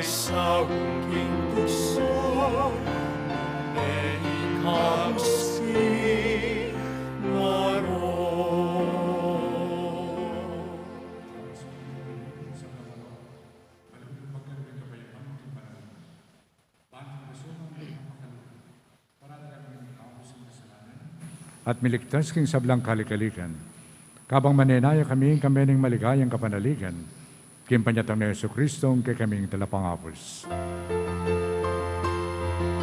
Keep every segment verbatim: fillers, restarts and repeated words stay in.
Sa ungking tuksu, ne ikabus ki maron. At miligtas king sablang kalikalikan. Kabang manenaya kami king kamening maligayang kapanaligan, king panyatang nang Jesucristo, ing kekaming talapangabus.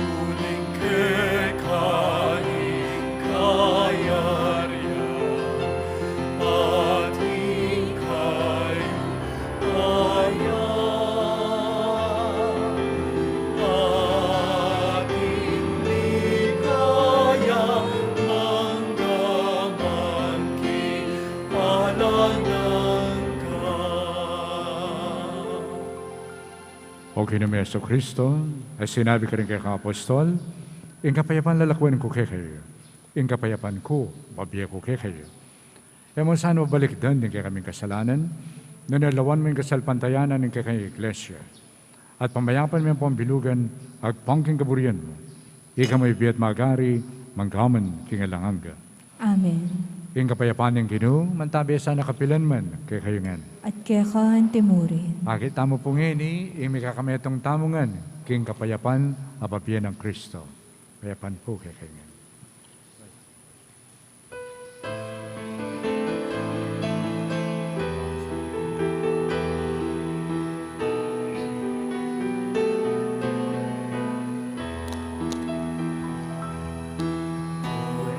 Uling keka ing kayarian, at ing kayupayan, at ing ligaya, mangga man king alang angga. O Ginu ming Jesucristo, a sinabi karing kekang apostol, ing kapayapan lalakwan ku kekayu, ing kapayapan ku babie ku kekayu. E mu sana balikdan ding kekaming kasalanan, nune lawan mu ing kasalpantayanan ning kekang Iglesia, at pamayapan me ampong bilugan agpang king kaburian mu. Ika mu ibie at magari, mangga man king alang angga. Amen. Ing kapayapan ning Ginu, mantabi sana kapilan man kekayu ngan. At keka antimurin. Akit tamu pu ngeni ing mikakametung tamu ngan king kapayapan a babie nang Kristo. Kapayapan pu kekayu ngan.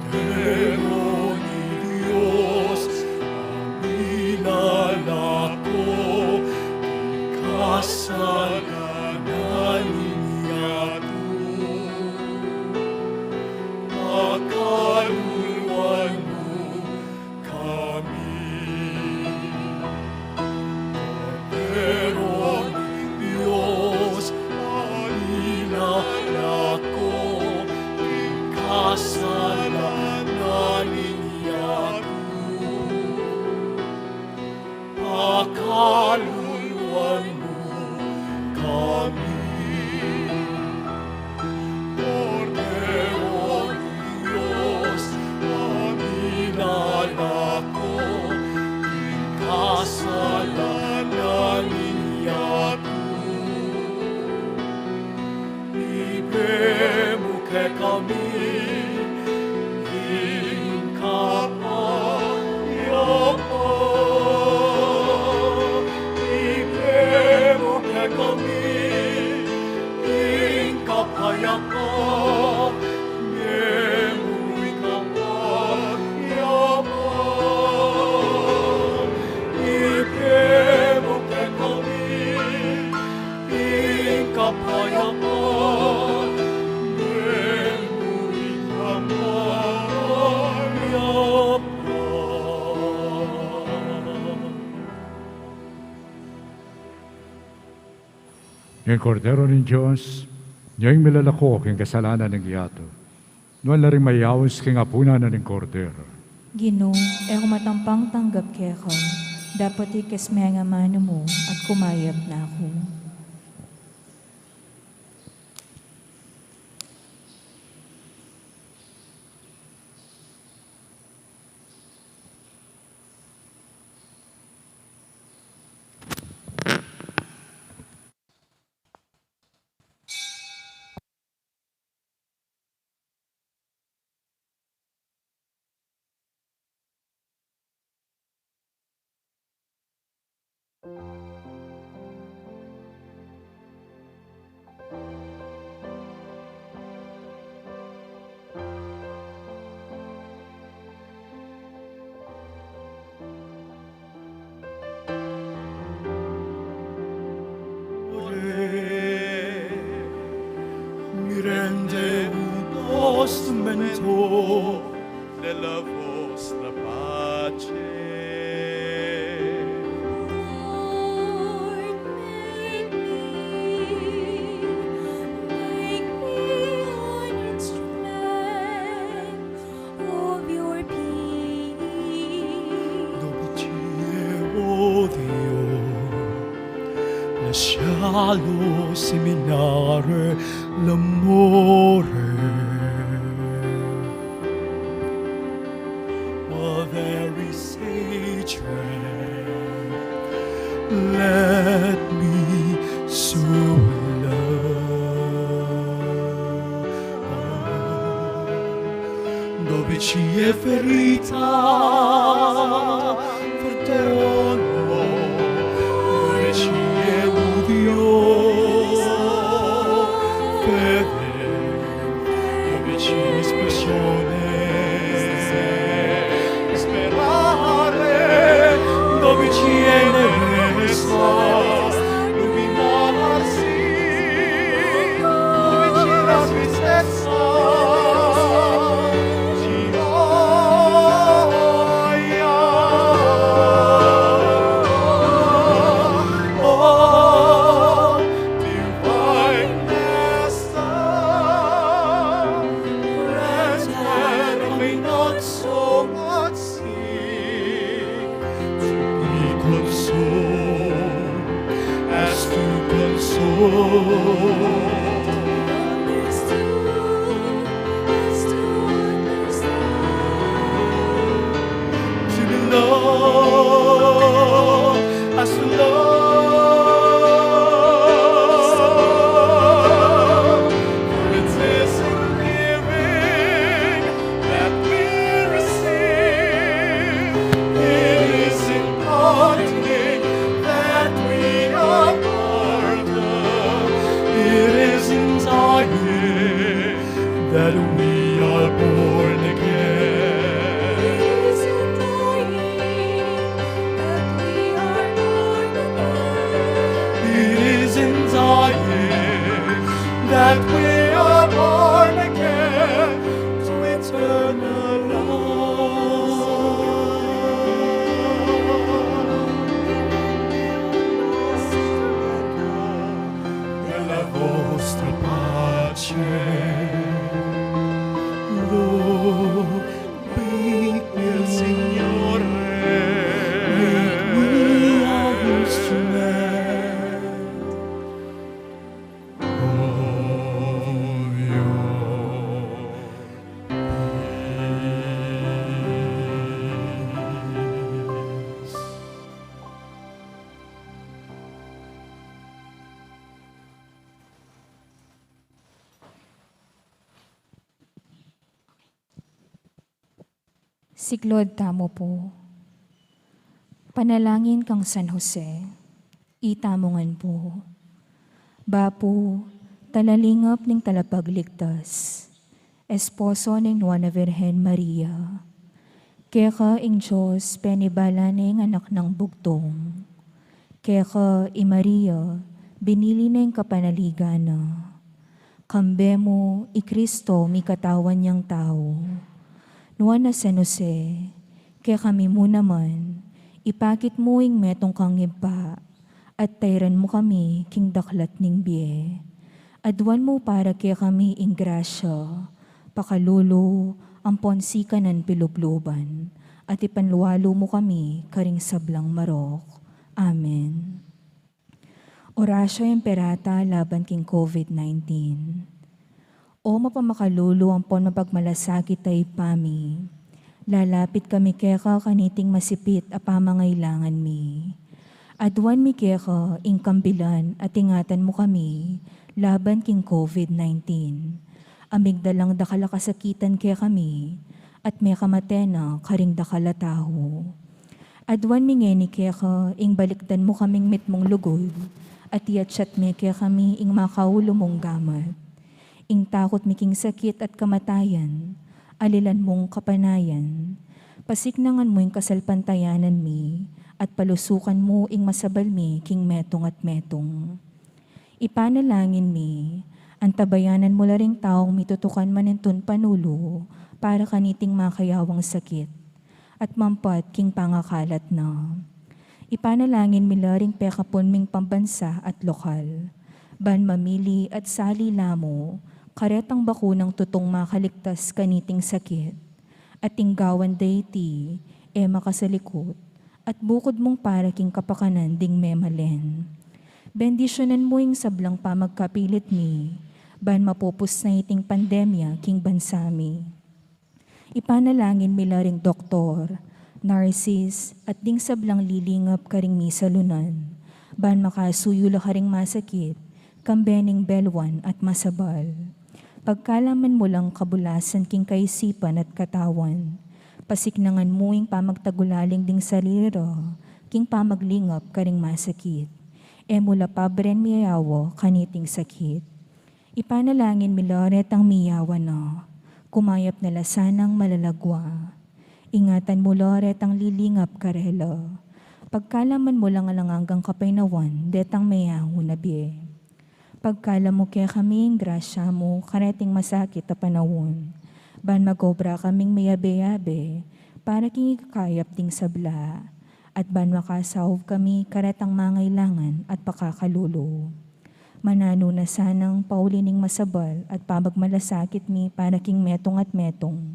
Kordero ning Dios, a milalako king kasalanan ning yatu, pakaluluan mu kami. Kordero ning Dios, a milalako king kasalanan ning yatu, pakaluluan mu kami. Kordero ning Dios, a milalako king kasalanan ning yatu, ibie mu kekami ing kapayapan. Ibie mu kekami ing kapayapan. Ibie mu ing kapayapan. Ibie mu kekami ing kapayapan, ing kapayapan. Ing Kordero ning Dios, ing milalako king kasalanan ning yatu. Nuan la ring mayaus king apunan na ning Kordero. Ginu, e ku matampang tanggap keka, dapot ikes me ing amanu mu at kumayap na ku. Ore, mi rende un tostamento, le la vostra pace. Lord, make me, make me an instrument of your peace. Dobicie, o Dio, lascia Alo seminare l'amore. Well, there is hatred. Let me so love. Dove ci è ferita, perdono, dove ci è odio, fede, dove ci è espressione, sperare, dove ci è tenerezza, illuminarsi, dove ci è la tristezza. Be consoled as to console. To be loved as to love. For it is in giving that we receive. It is in pardoning that we are pardoned. It is in dying that we are born again. It is in dying that we are born again. It is in dying that we are born again to eternal life. Nella vostra pace, lo benedica il Signore. Siklaud tamu pu. Panalangin kang San Jose, itamu ngan pu. Bapu, talalingap ning talapagligtas, esposo ning Nuan a Virgen Maria. Keka ing Dios penibala ne ing anak nang bugtung. Keka i Maria binili ne ing kapanaligan na. Kambe mu i Kristo mikatawan yang tau. Nuan a San Jose, kekami mu naman, ipakit mu ing metung kang ibpa, at tairan mu kami king daklat ning bie. Aduan mu para kekami ing grasya, pakalulu, ampon sikanan pilubluban, at ipanlualu mu kami karing sablang marok. Amen. Oratio Imperata laban king COVID nineteen. O mapamakalulu ampon mapagmalasakit a Ibpa mi, lalapit kami keka kaniting masipit a pamangailangan mi. Aduan mi keka ing kambilan at ingatan mu kami laban king COVID nineteen. A migdalang dakal a kasakitan kekami at mekamate na karing dakal a tau. Aduan mi ngeni keka ing balikdan mu kaming mitmung lugud, at iatsat me kekami ing makaulu mung gamat. Ing takut mi king sakit at kamatayan, alilan mung kapanayan. Pasiknangan mu ing kasalpantayanan mi, at palusukan mu ing masabal mi king metung at metung. Ipanalangin mi, antabayanan mu la ring taung mitutukan manintun panulu para kaniting makayawang sakit at mampat king pangakalat na. Ipanalangin mi la ring pekapun ming pambansa at lokal, ban mamili at sali la mu karetang bakunang tutung makaligtas kaniting sakit, at ing gawan da iti e makasalikut, at bukud mung para king kapakanan ding memalen. Bendisyunan mu ing sablang pamagkapilit mi, ban mapupus na iting pandemya king bansa mi. Ipanalangin mi la ring doktor, nurses, at ding sablang lilingap karing misalunan, ban makasuyu la karing masakit, kambe ning belwan at masabal. Pagkalaman mu lang kabulasan king kaisipan at katawan, pasiknangan mu ing pamagtagulaling ding sarili ra, king pamaglingap karing masakit. E mu la pabren miyawa kaniting sakit. Ipanalangin mi la retang miyawa na, kumayap na la sanang malalagwa. Ingatan mu la retang lilingap karela. Pagkalaman mu lang alang anggang kapaynawan, detang meyangu na bie. Pagkalam mu kekami ing grasya mu, kareting masakit a panaun. Ban magobra kaming mayabe-yabe, para king ikakayap ding sabla. At ban makasaup kami, karetang mangailangan at pakakalulu. Mananu na sanang pauli ning masabal at pamagmalasakit mi para king metung at metung.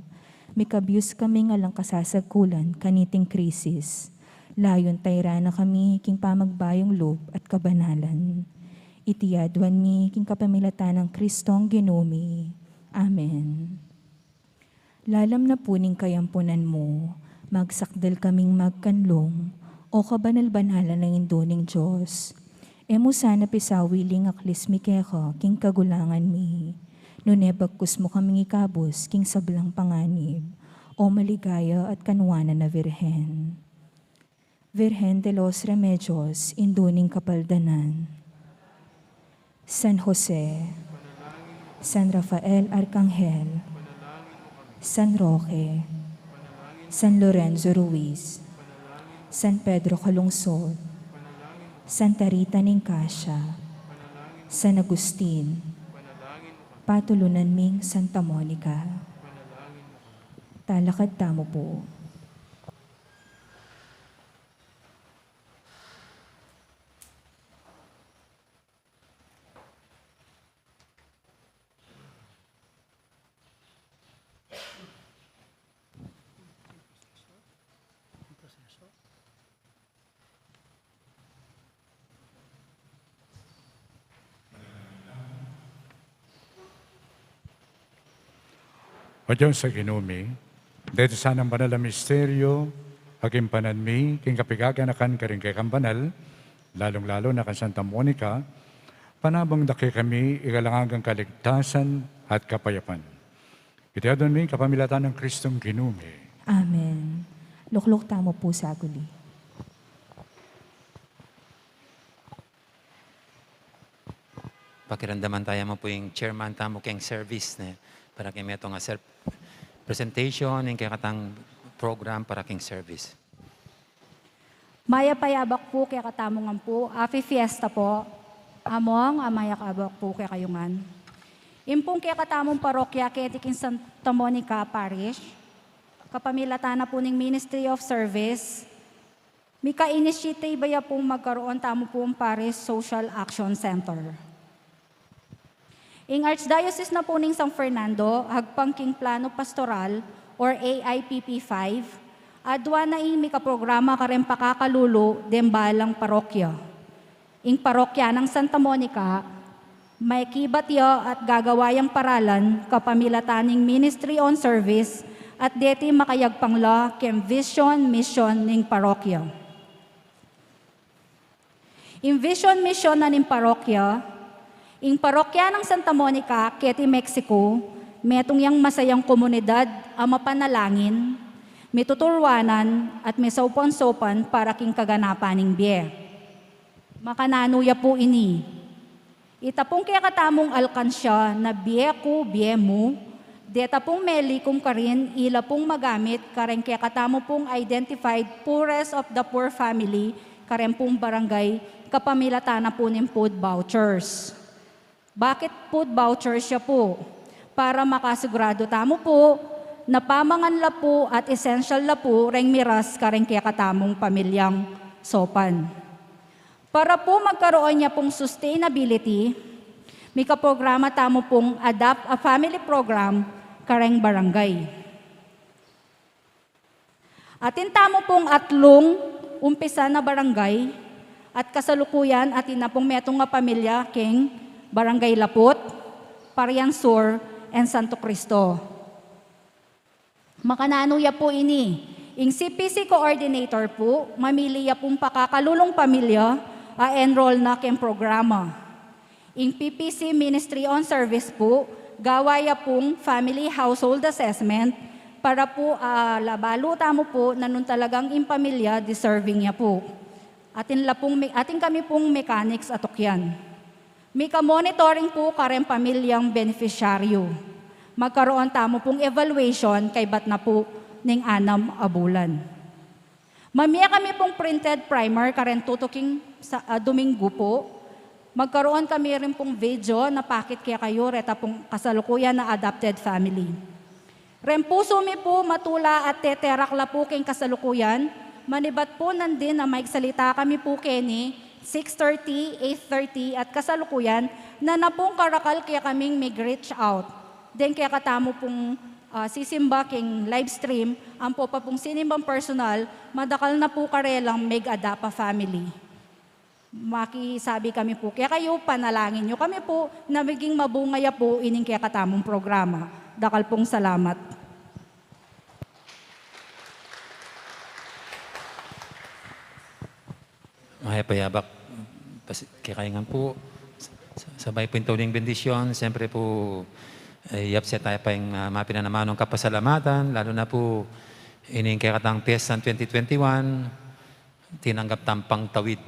Mikabyus kaming alang kasasagkulan kaniting krisis. Layun tayran na kami king pamagbayung lub at kabanalan. Iti aduan mi king kapamilatan nang Kristong Ginu mi. Amen. Lalam na pu ning kayampunan mu, magsakdal kaming magkanlung, o kabanal-banalan a Indu ning Dios. E mu sana pisawili ing aklis mi keka king kagulangan mi, nune bagkus mu kaming ikabus king sablang panganib, o maligaya at kanwanan a Virgen. Virgen de los Remedios, Indu ning Kapaldanan. San Jose, San Rafael Arcangel, San Roque, San Lorenzo Ruiz, San Pedro Calungsod, Santa Rita ning Cascia, San Agustin, patulunan ming Santa Monica. Talakad tamu pu. O Dios a Ginu mi, deti sanang banal a misteryu a kimpanan mi king kapigaganakan karing kekang banal, lalung-lalu na kang Santa Monica, panabung da kekami ing alang anggang kaligtasan at kapayapan. Iti aduan mi kapamilatan nang Kristong Ginu mi. Amen. Lukluk tamu pu saguli. Pakiramdaman taya mu pu ing chairman tamu keng service, ne, para keng metung a self presentation, ing kekatang program para keng service. Mayap a abak pu kekatamu ngan pu, happy fiesta po. Among, a mayap a abak pu kekayu ngan. Ing pung kekatamung parokya keti king Santa Monica Parish, kapamilatan na pu ning Ministry of Service, mika-initiative ya pung magkaroon tamu pung Parish Social Action Center. Ing Archdiocese na pu ning San Fernando, agpang king Plano Pastoral or A I P P five, aduan na ing mikaprograma kareng pakakalulu deng balang parokya. Ing parokya nang Santa Monica, makibat ya at gagawa yang paralan kapamilatan ning Ministry on Service at deti makayagpang la keng vision, mission ning parokya. Ing vision, mission na ning parokya, ing parokya nang Santa Monica, keti Mexico, metung yang masayang komunidad a mapanalangin, mituturuanan, at misaupan-saupan para king kaganapan ning bie. Makananu ya pu ini? Ita pung kekatamung alkansya na bie ku, bie mu, deta pung melikum karin, ila pung magamit kareng kekatamu pung identified poorest of the poor family, kareng pung barangay, kapamilatan na pu ning food vouchers. Bakit food vouchers ya pu? Para makasigurado tamu pu na pamangan la pu at essential la pu reng miras kareng kekatamung pamilyang saupan. Para pu magkaroon ya pung sustainability, mikaprograma tamu pung Adopt a Family Program kareng barangay. Atin tamu pung atlung umpisan a barangay, At kasalukuyan, atin na pung metung a pamilya keng Barangay Laput, Parian Sur, and Santo Cristo. Makananu ya pu ini? Ing C P C coordinator pu, mamili ya pung pakakalulung pamilya a enroll na keng programa. Ing P P C Ministry on Service pu, gawa ya pung family household assessment para pu, ah, labalu tamu pu na nung talagang ing pamilya deserving ya pu. Atin la pung me-, atin kami pung mechanics a tukyan. Mika-monitoring pu kareng pamilyang beneficiaryo. Magkaroon tamu pung evaluation kaybat na pu ning anam a bulan. Mamie kami pung printed primer kareng tutuking sa, ah, Domingo pu. Magkaroon kami rin pung video na pakit kekayu reta pung kasalukuyan a adopted family. Reng pusu mi pu matula at teterakla pu keng kasalukuyan, manibat pu nandin a maigsalita kami pu keni, six thirty, eight thirty, at kasalukuyan, nanu pung karakal kekaming mig-reach out. Deng kekatamu pung, ah, sisimba keng live stream, ampo pa pung sinimbang personal, madakal na pu karelang mig-adopt a family. Makisabi kami pu kekayu, panalangin yu kami pu na maging mabunga ya pu ining kekatamung programa. Dakal pung salamat. Mayap a yabak, pas-, kekayu ngan pu, sa-, sabay pu ing tuling bendisyon, siyempre pu, eh, yapse taya pa ing, ah, mapinanamanung kapasalamatan, lalu na pu ining kekatang piyesang twenty twenty-one, tinanggap tang pangtawid.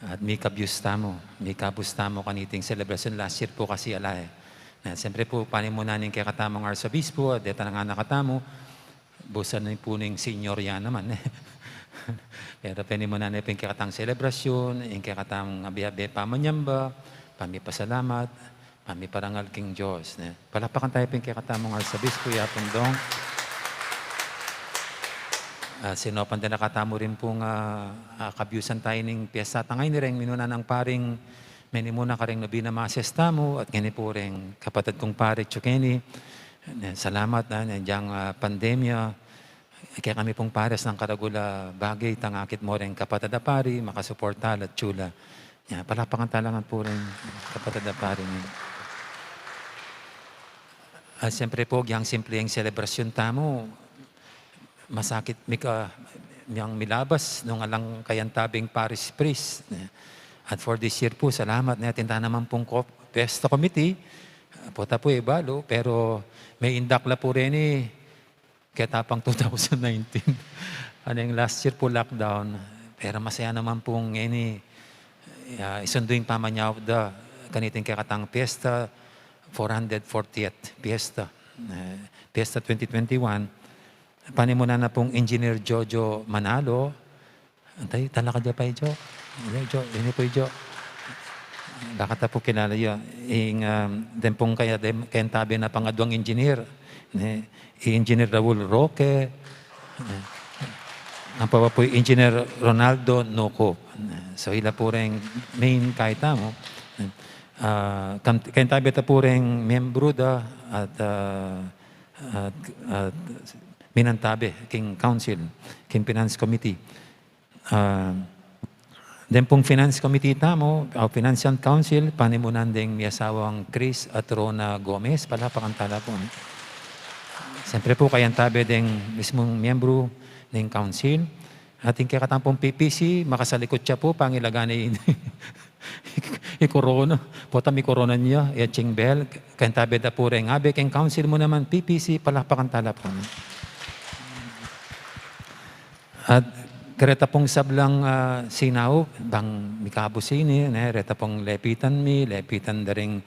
At mikabus tamu, mikabus tamu kaniting selebrasyon last year pu kasi ala e. Na, siyempre pu, panimunan ning kekatamung arsobispo, at deta na ngan katamu, busan na pu ning senior ya naman e. Pero panimunan na pu ing kekatang selebrasyon, ing kekatamung abe-abe pamanyamba, pamipasalamat, pamiparangal king Dios, ne? Palakpakan taya pu ing kekatamung arsobispo, Yapun Dong. Ah, sinopan da na katamu rin pung, ah, ah, kabyusan taya ning piyesta tang ngeni reng minuna nang paring menimuna kareng nobena mases tamu, at ngeni pu reng kapatad kung pare Chukeni. Ne, salamat na, ne, dyang, ah, pandemya, kekami pung pares nang karagul a bage itang akit mo reng kapatad a pari, makasuporta la at chula. Ya, palakpakan tala ngan pu reng kapatad a pari ngan. Ah, siyempre pu, yang simple ing selebrasyon tamu, masakit mika-, yang milabas nung alang kayantabeng parish priest. At for this year pu, salamat ne, atin tana naman pung ko-, piyesta committee, pota pu e balu, pero me-indak la pu reni, keta pang two thousand nineteen. Ing last year pu lockdown, pero masaya naman pung ngeni, ah, isundu ing pamanyawad da kaniting kekatang piyesta, four hundred fortieth piyesta, eh, piyesta twenty twenty-one. Panimunan na pung Engineer Jojo Manalo, Antay, talakad ya pa i Jo. Ini Jo, ini pu i Jo. Baka ta pu kilala ya. Ing, um, den pung kaya, den, kayantabe na pangadwang engineer. Ne, i Engineer Raul Roque. Ne, ampo pa pu i Engineer Ronaldo Nuco. Ne, so, ila pu reng main kaya tamu. Ne, ah, kan-, kayantabe ta pu reng miyembru da at, ah, at, at minantabe king council, king finance committee. Ah, den pung Finance Committee tamu, o Finance and Council, panimunan deng miasawang Chris at Rona Gomez, palakpakan tala pu. Siyempre pu, kayantabe deng mismung miyembru ning Council. At ing kekatang pung P P C, makasalikut ya pu, pangilagan i, i korona. Pota mi korona ya, i Ching Bell, kayantabe da pu reng abe king Council mu naman, P P C, palakpakan tala pu. At kareta pung sablang, ah, sinaup, bang mikabus ini, ne, reta pung lepitan mi, lepitan da ring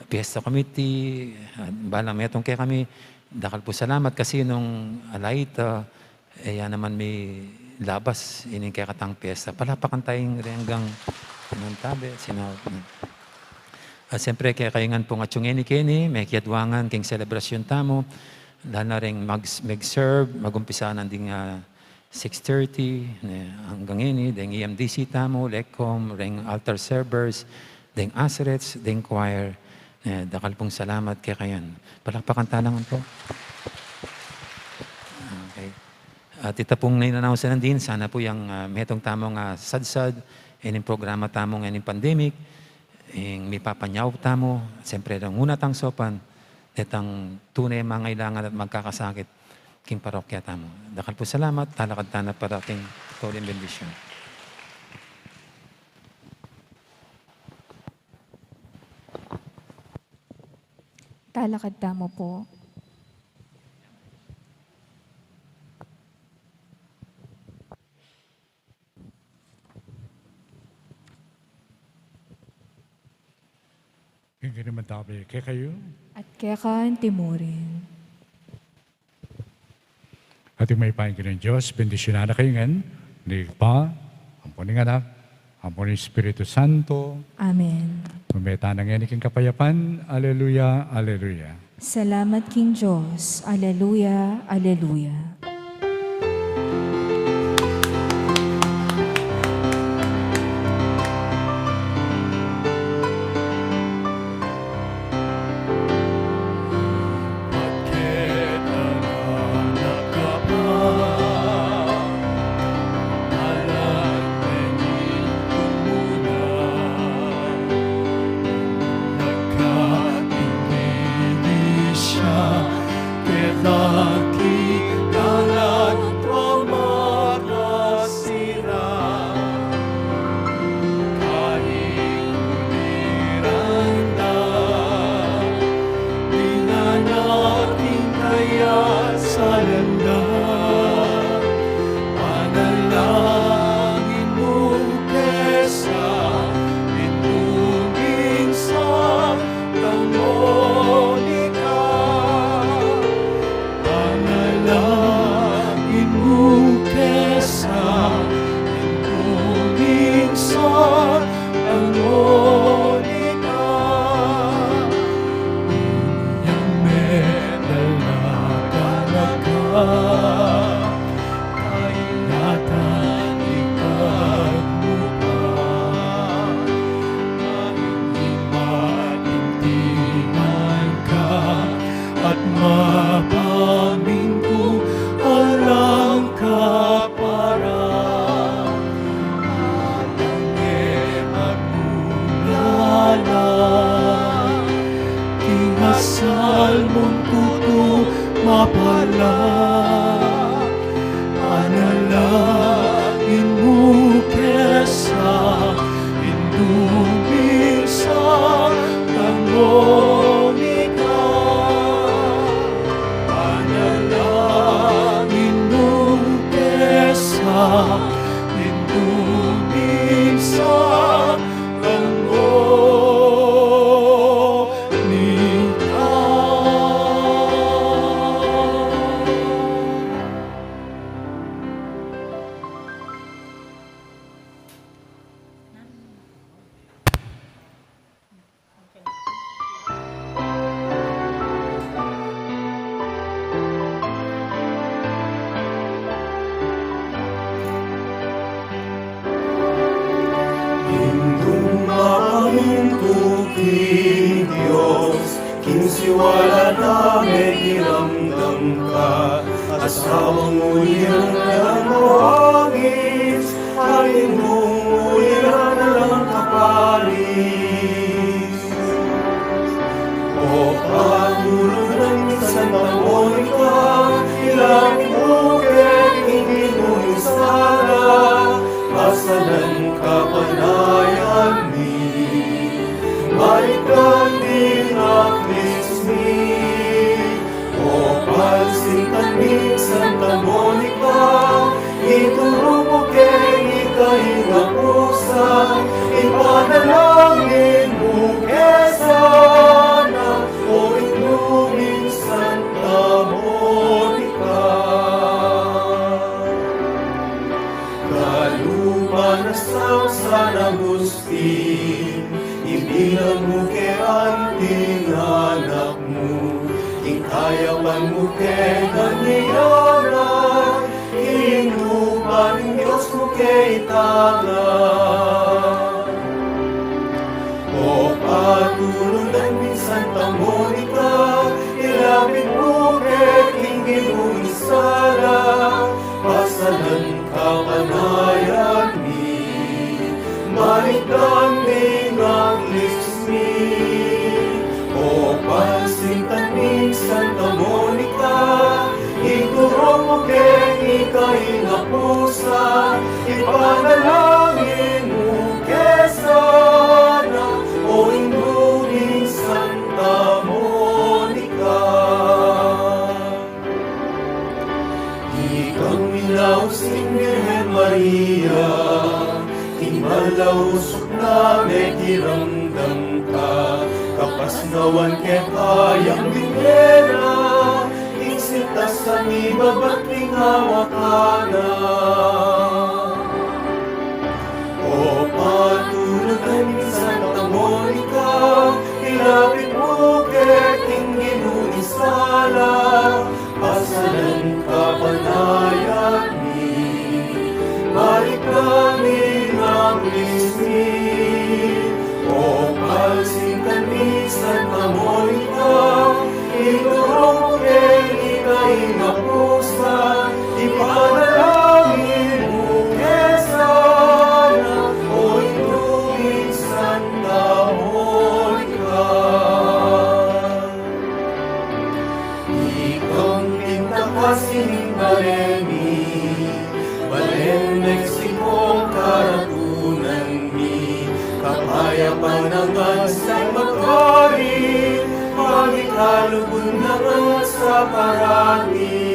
Fiesta Committee, at balang metung kekami, dakal pu salamat kasi nung ala ita, e ya naman milabas ining kekatang piyesta. Palakpakan taya ing reng minantabe, sinaup. At siyempre, kekayu ngan pung atsu ngeni keni, mekiadwa ngan king selebrasyon tamu, lalu na reng mag-, mag-serve, magumpisa na ding, ah, six thirty, ne, anggang ngeni, deng E M D C tamu, LECOM, reng altar servers, deng usherets, deng choir, ne, dakal pung salamat kekayu. Palakpakan tala ngan pu. Okay. At ita pung nai-announce na din, sana pu yang, ah, metung tamung, ah, sadsad, ining programa tamu ngening pandemic, ing mipapanyaub tamu, siyempre, nung una tang saupan, detang tune mangailangan at magkakasakit king parokya tamu. Dakal pu salamat, talakad tana para king tuling bendisyon. Talakad tamu pu. Ing Ginu mantabe kekayu. At keka anti mu rin. At ing mayupayang Ginung Dios, bendisyunan na kayu ngan, ning Ibpa, ampon ning Anak, ampon ning Espiritu Santo. Amen. Mame tana ngeni king kapayapan. Aleluya, aleluya. Salamat king Dios. Aleluya, aleluya. Panalangin mu kesa, Indung Minsan Monica. Panalangin mu kesa, Indung Minsan Monica. Inyang medal na talaga, kailatan ikagmuka. Mahinima intiman ka at mapamintu alang kapara. Alang e magulala, king asal mung tutu mapala. Panalangin mu kesa, Indung Minsan Monica. Panalangin mu kesa, Indung Minsan Monica. Indung mapamintu king Dios, king siwala na mekiramdam ka, asawang uliran alang kawangis, at indung uliran alang kaparis. O patulunan mi Santa Monica, ilapit mu ke king Ginu ing sala, pasalan kapanayan mi, malikdan ding aklis mi. O pansintan mi Santa Monica, ituru mu ke ing ika ing apusan, ipanalangin mu ke sana, o Indung Santa Monica. Kalupa nang San Agustin, ibilang mu ke anting anak mu, ing kayapan mu ke ngan iyanan, king lupa ning Dios mu ke itangan. O patulunan mi Santa Monica, ilapit mu ke king Ginu ing sala, pasalan kapanayan mi, Awan keka yang bibie na, ing sintas a mibabat king awa na. O patulunan mi Santa Monica, ilapit mu keti ing Ginu ing sala, pasalan kapanayan mi, balik kami na mismi. O palsintan mi Santa Monica, ituru mu keni ing apusan, ipanalangin mu ke sana, o Indu ming Santa Monica. Ikang pintakasin ning bale mi, balen Mexico karatunan mi, kapayapan nang bansa magari, maging kalubun na bansa parati.